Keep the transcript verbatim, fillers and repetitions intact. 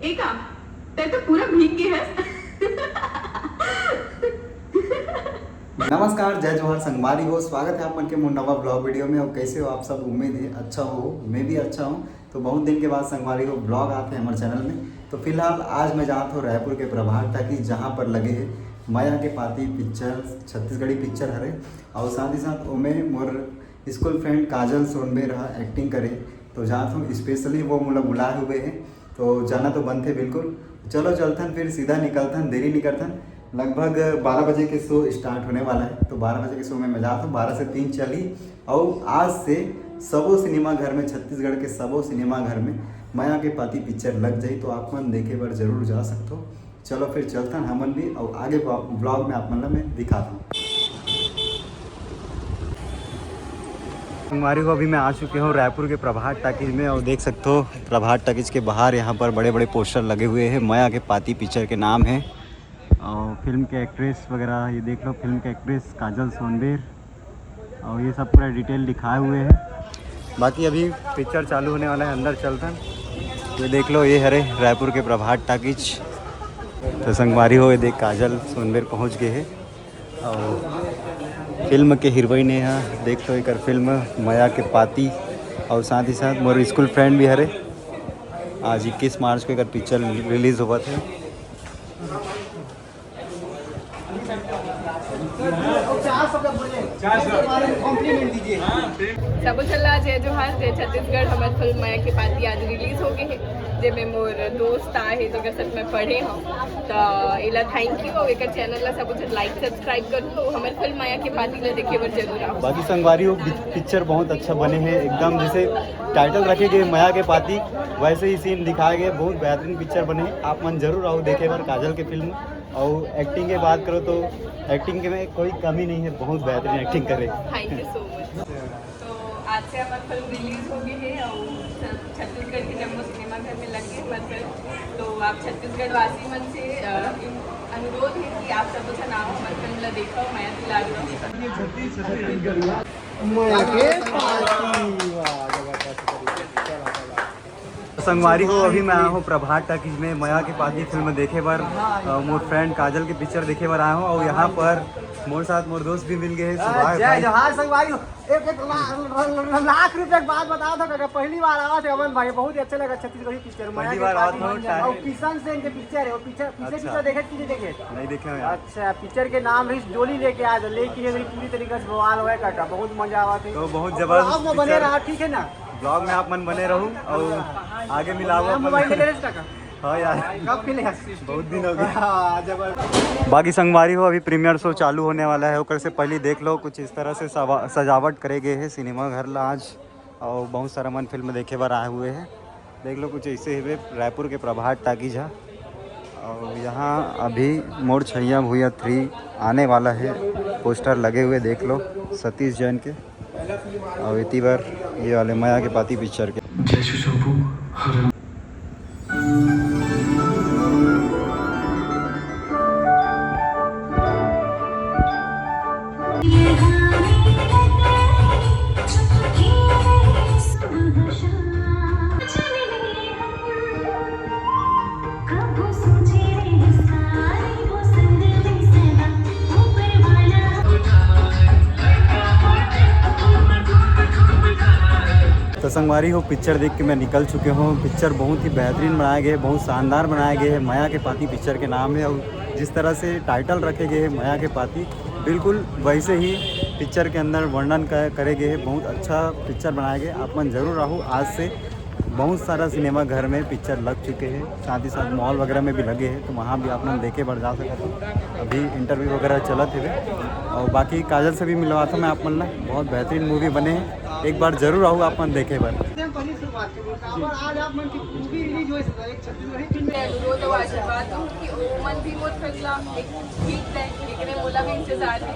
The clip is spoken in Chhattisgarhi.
देखा, तै तो पूरा भीग गए है। नमस्कार, जय जोहार संगवारी हो, स्वागत है आप मन के मोर नवा ब्लॉग वीडियो में। और कैसे हो आप सब? उम्मीद है अच्छा हो, मैं भी अच्छा हूँ। तो बहुत दिन के बाद संगवारी हो ब्लॉग आते हैं हमारे चैनल में। तो फिलहाल आज मैं जात हूँ रायपुर के प्रभात टाकीज, जहाँ पर लगे है मया के पाती पिक्चर, छत्तीसगढ़ी पिक्चर हरे। और साथ ही साथ ओमे मोर स्कूल फ्रेंड काजल सोनबेर ह एक्टिंग करे, तो जात हूँ, स्पेशली वो मोला बुलाए हुए है, तो जाना तो बनथे बिल्कुल। चलो चलथन, फिर सीधा निकलथन, देरी नहीं करथन। लगभग बारह बजे के शो स्टार्ट होने वाला है, तो बारह बजे के शो में मैं जात हूँ, बारह से तीन चली। और आज से सबो सिनेमा घर में, छत्तीसगढ़ के सबो सिनेमा घर में मया के पाती पिक्चर लग जाई, तो आप मन देखे बर जरूर जा सकथो। चलो फिर चलथन हमन भी, और आगे ब्लॉग में आप मन ला मैं दिखाता हूँ। संगवारी हो, अभी मैं आ चुके हूँ रायपुर के प्रभात टाकीज में, और देख सकते हो प्रभात टाकीज के बाहर यहाँ पर बड़े बड़े पोस्टर लगे हुए हैं, मया के पाती पिक्चर के नाम है। और फिल्म के एक्ट्रेस वगैरह, ये देख लो, फिल्म के एक्ट्रेस काजल सोनबेर, और ये सब पूरा डिटेल लिखाए हुए हैं। बाकी अभी पिक्चर चालू होने वाला है, अंदर चलथन। ये देख लो, ये हरे रायपुर के प्रभात टाकीज। तो संगवारी हो, ये देख, काजल सोनबेर पहुँच गए हैं। और फिल्म के हीरोइन है, देख लो, एकर फिल्म मया के पाती। और साथ ही साथ मोर स्कूल फ्रेंड भी हरे। आज इक्कीस मार्च को एकर पिक्चर रिलीज होवत है। सबो झन ला जय जोहार, जय छत्तीसगढ़। हमर फिल्म मया के पाती आज रिलीज हो गए है, जेमे मोर दोस्त आए हे, जेकर साथ मैं पढ़े हूँ। तो एला थैंक यू, और एकर चैनल ला सबो झन लाइक सब्सक्राइब करू, और हमर फिल्म मया के पाती ला देखे बर जरूर आओ। बाकी संगवारी हो, पिक्चर बहुत अच्छा बने है, एकदम जैसे टाइटल रखे गए मया के पाती, वैसे ही सीन दिखाए गए। बहुत बेहतरीन पिक्चर बने है, आप मन जरूर आओ देखे बर काजल के फिल्म। और एक्टिंग के बात करो तो एक्टिंग के में कोई कमी नहीं है, बहुत बेहतरीन एक्टिंग करे। Thank you so much. तो आज से हमार फिल्म रिलीज हो गई है और छ-, छत्तीसगढ़ के जम्मो सिनेमा घर में लग गए हमार फिल्म। तो आप छत्तीसगढ़ वासी मन से, अ, अनुरोध है कि आप सब झन आओ, हमार फिल्म ला देखो, मया दुलार दो। मया के पाती, वाह, जबरदस्त। चलो, चलो। संगवारी हो, अभी मैं आया हूँ प्रभात टाकीज में मया के पाती फिल्म देखे बर। अ, मोर फ्रेंड काजल के पिक्चर देखे बर आया हूँ और यहाँ पर मोर साथ मोर दोस्त भी मिल गए हैं, सुभाष जय भाई। जोहार संगवारी हो। एक, एक ला-, ला-, ला-, लाख रुपए के बात बता दो, काका, पहली बार आवा थे अमन भाई, बहुत ही अच्छा लगा छत्तीसगढ़ी पिक्चर, मया पहली के बार पाती। आवा था, और किशन सेन के पिक्चर है, वो पिक्चर, पिक्चर अच्छा। पिक्चर देखे कि नहीं देखे? नहीं देखे हो यार। अच्छा, पिक्चर के नाम रिस डोली लेके आ जाओ, लेकिन ये पूरी तरीके से बवाल हुआ है काका, बहुत मजा आवा थे। तो बहुत और जबरदस्त ब्लॉग में बने पिक्चर। रहा, ठीक है ना? ब्लॉग में आप मन बने रहू और आगे मिलाओ आप मन। मोबाइल ले ले काका। हाँ यार, कब के लिए? बहुत दिन हो गए। हाँ, जबरदस्त। बाकी संगवारी हो, अभी प्रीमियर शो चालू होने वाला है, ओकर से पहले देख लो कुछ इस तरह से सवा-, सजावट करे गए है सिनेमा घर ला आज, और बहुत सारा मन फिल्म देखे बर आए हुए हैं। देख लो कुछ ऐसे ही रायपुर के प्रभात टाकीज है, और यहाँ अभी मोर छैया भुइया थ्री आने वाला है, पोस्टर लगे हुए देख लो सतीश जैन के। और इतनी बार ये वाले मया के पाती पिक्चर के। जय श्री शंभू, हर तो संगवारी हो, पिक्चर देख के मैं निकल चुके हूँ। पिक्चर बहुत ही बेहतरीन बनाए गए, बहुत शानदार बनाए गए है। मया के पाती पिक्चर के नाम है और जिस तरह से टाइटल रखे गए हैं मया के पाती, बिल्कुल वैसे ही पिक्चर के अंदर वर्णन क-, करे गए हैं। बहुत अच्छा पिक्चर बनाया गया, आप मन जरूर आहू। आज से बहुत सारा सिनेमा घर में पिक्चर लग चुके हैं, साथ ही साथ मॉल वगैरह में भी लगे हैं, तो वहाँ भी आप मन देखे बर जा सकते हो। अभी इंटरव्यू वगैरह चलत है और बाकी काजल से भी मिलवाता हूँ मैं आप मन ला। बहुत बेहतरीन मूवी बने हैं, एक बार जरूर आहू आप मन देखे बर। आज आप मन की मूवी रिलीज होए से एक छत्तीसगढ़ी फिल्म। मैं अनुरोध और आशीर्वाद दूँ कि ओ मन भी मोर फिल्म ला एक गीत दे, एकरे मोला भी इंतजार है।